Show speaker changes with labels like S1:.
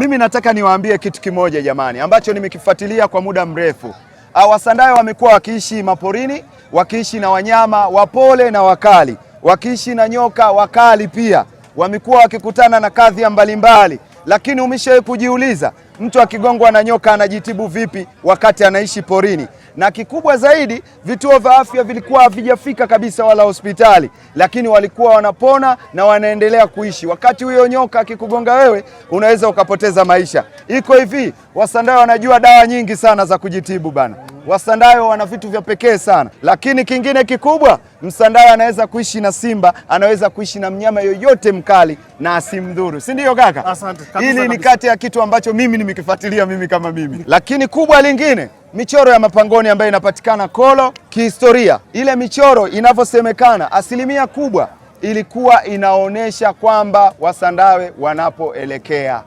S1: Mimi nataka niwaambie kitu kimoja jamani, ambacho nimekifuatilia kwa muda mrefu. Wasandawe wamekuwa wakiishi maporini, wakiishi na wanyama wapole na wakali, wakiishi na nyoka wakali pia. Wamekuwa wakikutana na kadhia mbalimbali, lakini umeshawahi kujiuliza mtu akigongwa na nyoka anajitibu vipi wakati anaishi porini? Na kikubwa zaidi, vituo vya afya vilikuwa havijafika kabisa, wala hospitali, lakini walikuwa wanapona na wanaendelea kuishi. Wakati huyo nyoka akikugonga wewe, unaweza ukapoteza maisha. Iko hivi, Wasandawe wanajua dawa nyingi sana za kujitibu bana. Wasandawe wana vitu vya pekee sana, lakini kingine kikubwa, Msandawe anaweza kuishi na simba, anaweza kuishi na mnyama yoyote mkali na asimdhuru, si ndio kaka?
S2: Asante, kabisa,
S1: Hili ni
S2: kabisa.
S1: kati ya kitu ambacho mimi nimekifuatilia mimi kama mimi. Lakini kubwa lingine, michoro ya mapangoni ambayo inapatikana Kolo kihistoria, ile michoro inavyosemekana, asilimia kubwa ilikuwa inaonyesha kwamba Wasandawe wanapoelekea.